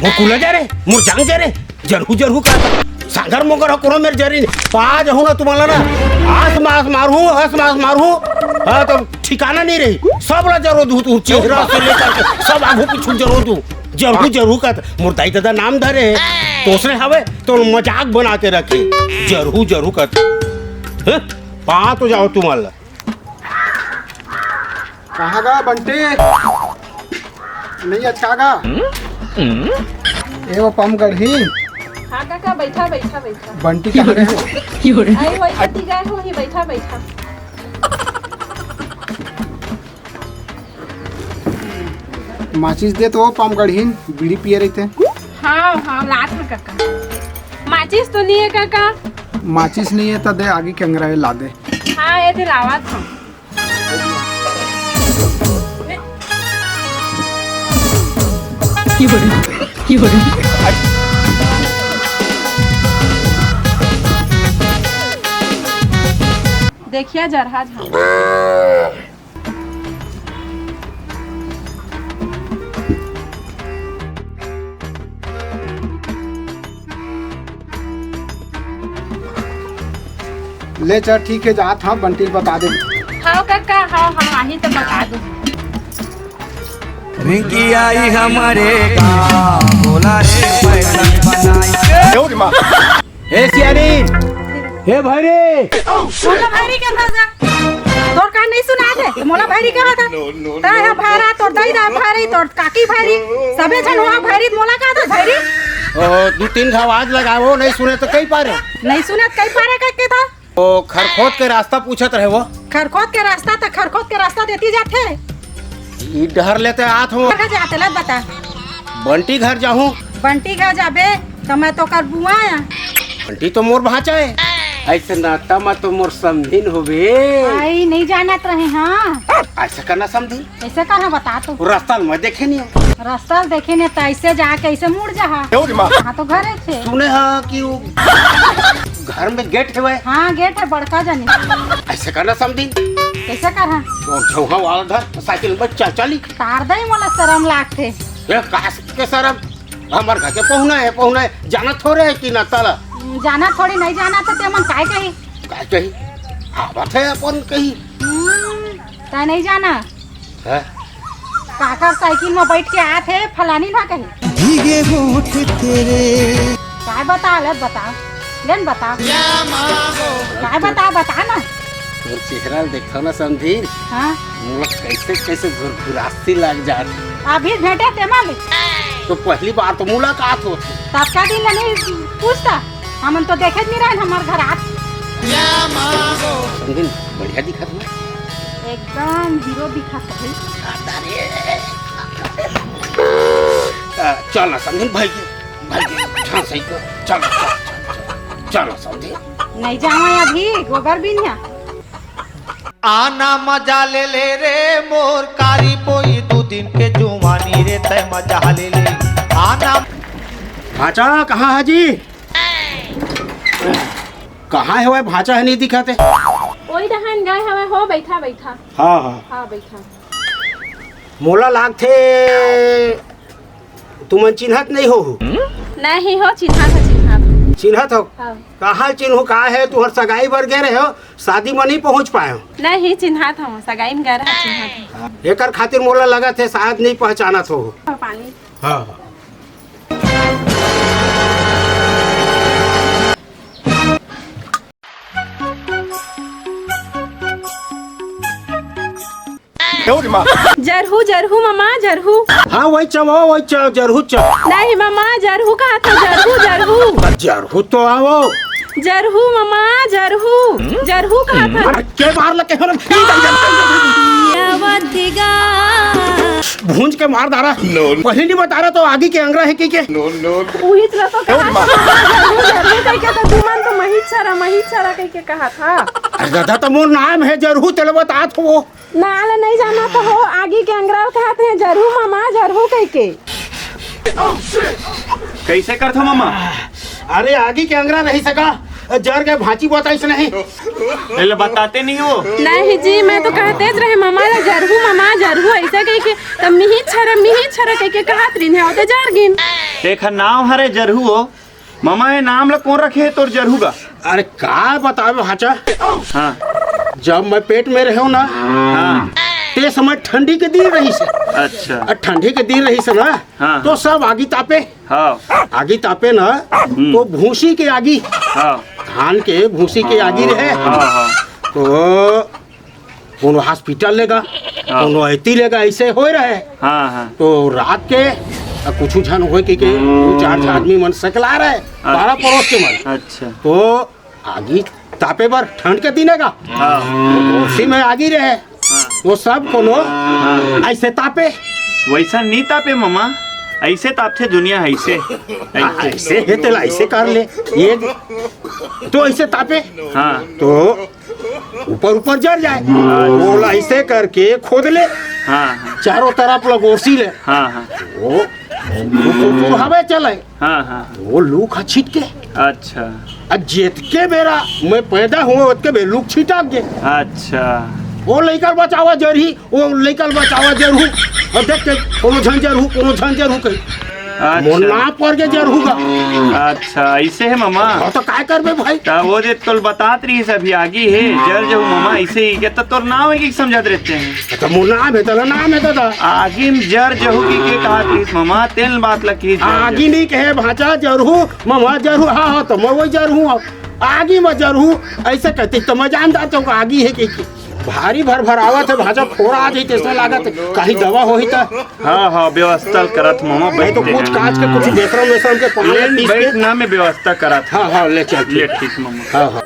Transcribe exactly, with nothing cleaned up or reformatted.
मोर कुला जा रे, मोर जांग जा रे, जरहू जरहू का सांगर मोंगर ह कोनो मेर जरी नहीं। पा जहूँ ना तुम्हारा ना, आस मास मारू, आस मास मारू। हाँ, तो ठिकाना नहीं रही, सब ला जरो दू, तू चेहरा से लेकर के सब आगू पीछू जरो दू। जरहू जरहू का मोर दाई दादा नाम धरे हे, तो उसने हवे तो मजाक बना के रखे। जरहू जरहू का, हैं? पा तो जाओ तुम्हारा। कहाँ गा बंटी? नहीं अच्छा गा। ए वो पम गढ़ी। हाँ काका, बैठा बैठा बैठा। बंटी कहाँ रे? आई वही बंटी गए हो ही, बैठा बैठा। माचिस दे तो पम गढ़ी, बीड़ी पिए रहिथे। हाँ हाँ, लात हँव काका। माचिस तो नहीं है काका। माचिस नहीं है तो दे, आगी के अंगरा ला दे। हाँ, ये दे लावत हँव। देखिया जरहा झा। ले चल, ठीक है, जात हँव, बंटी ल बता दे। हाँ काका, हाँ हाँ, आही तो बता दो। रिंकी आई हमरे गाँव, बोला रे पैसा बनाई। हे सियारी, हे भैरी। मोला भैरी कहा था? तोर कान नहीं सुना थे? मोला भैरी कहा था? तैं हा भारा, तोर दाई दा भारी, तोर काकी भारी, सबे झन वहाँ भारी, मोला कहा था भैरी? ओ, दू तीन घाव आज लगावो, नहीं सुने तो कई पारे। नहीं सुने तो कई पारे कह के था? ओ, खरखोत के रास्ता पूछत रहे वो। खरखोत के रास्ता तो खरखोत के रास्ता देती जाथे। ई डहर लेते आत हँव। कहाँ जाते ला बता। बंटी घर जाहूँ। बंटी घर जाबे तो मैं तो कर बुआ आया। बंटी तो मोर भांचा है। ऐसे नाता में तो मोर समधिन होबे। आई नहीं जानत रहे हाँ। ऐसे करना समधिन। ऐसे करना बता तो। रास्ता में देखे नहीं है। रास्ता देखे नहीं तो ऐसे जा कैसे मुड़ जा। हाँ तो घर है छे। सुने हाँ कि वो घर में गेट है। हाँ गेट है बड़का जानी। ऐसे करना समधिन। कैसे कर हाँ? और झौहा वाला धर साइकिल में चल चली। तार दे मोला शरम लागथे। ये कास के शरम? हमर घर के पहुना है, पहुना है, जानत थोरे है कि ना तला। जाना थोड़ी नहीं जाना तो ते मन काय कही? काय कही? आवत है अपन कही। हम्म, तै नहीं जाना। है? काकर साइकिल में बैठ के आत है फलानी ना कही। भीगे होठ तेरे। काय बता ले बता, लेन बता। काय बता, बता ना। तोर चेहरा ल देखथव ना समधिन। हाँ। मोला कैसे कैसे घुरघुरासी लग जात। अभी भेंटे ते मा ले। तो पहली बार तो मुलाकात होत हे। तब का दिन नहीं पूछता, हमन तो देखे नहीं रहन हमार घर आत। समधिन बढ़िया दिखत हे। एकदम हीरो दिखत हे। आ, चल ना समधिन भाई के, भाई के झांसई को, चल, चल, चल, चल, चल ना समधिन। नहीं जावा अभी, गोबर बिनिया। आना मजा ले ले रे मोर कारी पोई, दू दिन के जुवानी रे तय मजा ले ले। आना। भांचा, कहाँ है जी? कहाँ है वह भांचा है, नहीं दिखाते? ओई डहन गए हवे हो, बैठा, बैठा। हाँ, हाँ। हाँ, बैठा। मोला लागथे तुमन चिन्हत नहीं हो। नहीं हो, चिन्हत हो, चिन्हत हो। चिन्हत हो? हाँ। कहाँ चिन्हू, का है, तुहर सगाई बर गे रहे हो, शादी में नहीं पहुँच पाए हो। नहीं, चिन्हत हो, सगाई में गे रहे, चिन्हत हो। एकर खातिर मोला लगत है, शायद नहीं पहचानत हो। पानी। हाँ, हाँ। जरहू, जरहू ममा, जरहू। हाँ, वही चव, वही चव, जरहू चव। नहीं ममा, जरहू कहा था, जरहू, जरहू। जरहू तो आवो। जरहू ममा, जरहू, जरहू कहा था। अरे, के बार लगे हो ना? भूंज के मार डारा। पहली नहीं बता रहा तो आगी के अंगरा है कि के? उही चला तो कहा था, जरहू, जरहू कह के तो तुमन तो मही छरा, मही छरा कह के कहा था। अरे दादा, तो मोर नाम है जरहू, तेला बतात हो। ना ले नहीं जाना तो हो, आगी के अंगरा कहत हे, जरहू मामा, जरहू कह के। कैसे करथो मामा? अरे आगी के अंगरा नहीं सका, जर के भांची बताइस नहीं। एला बताते नहीं हो? नहीं जी, मैं तो कहतेच रहे, "ममा ला जरहू, ममा जरहू," अइसे कहिके, तब मिही छरा, मिही छरा कहिके कहत रहिन हे, ओ तो जर गिन। एखर नाव हरे जरहू हो। ममा, ये नाम ला कोन रखे हे तोर जरहू का? अरे का बतावे भांचा, हाँ। जब मैं पेट में रहेंव ना, हाँ। ते समय ठंडी के दिन रहिस हे। अच्छा। अउ ठंडी के दिन रहिस हे ना, हाँ, तो हाँ। सब आगी तापे। हाँ। आगी तापे ना, हम्म। तो भूसी के आगी, हाँ। धान के भूसी के आगी रहे। हाँ, हाँ। तो कोनो हॉस्पिटल लेगा, हाँ। कोनो एती लेगा, अइसे होय रहे। हाँ, हाँ। तो रात के कुछ झन होय के, के दू चार झन आदमी मन सकला रहे, हाँ। पारा पड़ोस के मन। अच्छा। तो आगी तापे बर ठंड के दिन हे का? हाँ। गोरसी में आगी रहे। हाँ। वो सब कोनो हाँ। अइसे तापे। वइसा नहीं तापे ममा, अइसे तापथे दुनिया, अइसे। अइसे। अइसे हे तेला अइसे कर ले। ये तो अइसे तापे। हाँ। तो ऊपर ऊपर जर जाए। हाँ। ओला अइसे करके खोद ले। हाँ, हाँ। चारों तरफ ला गोरसी ले। हाँ, हाँ। वो फुरफुर हवा चले। हाँ, हाँ। वो लू ह छिटके। अच्छा। अउ जेतके बेरा मैं पैदा होंव, ओतके बेरा लू छिटक गे। अच्छा। वो लइका ल बचावा जरही, वो लइका ल बचावा जरहू। अउ देख के कोनो झन जरहू, कोनो झन जरहू कही। अच्छा। मोर नाम पर के जरहू का। अच्छा, अइसे हे ममा। हाँ, तो काय करबे भाई? त वो दे तोल बतात रहिस अभी आगी हे, जर जहू ममा, अइसे ही के त तोर नाम हे कि समझत रहिथे। त मोर नाम हे, तेला नाम हे दादा। आगी में जर जहू कहिके कहत रहिस ममा, तेन बात ला कहिस जर आगी जहू। नहीं कहे भांचा, जरहू, ममा जरहू, हाँ, हाँ, त मैं वही जरहू हूँ। आगी में जरहू, अइसे कहतिस त मैं जान जातेंव आगी हे कहिके। भारी भरभरावत हे भांचा, फोरा आ जाही तइसने लागत हे। कहीं दवा होही त। हाँ, हाँ, व्यवस्था करत ममा, नहीं तो बैठ कुछ ले। कांच के कुछ बेसरम वेसरम के पानी ले, पीस के। बैठ ना, मैं व्यवस्था करत। हाँ, हाँ, ले चल, ले, ठीक। ठीक ममा। हाँ, हाँ।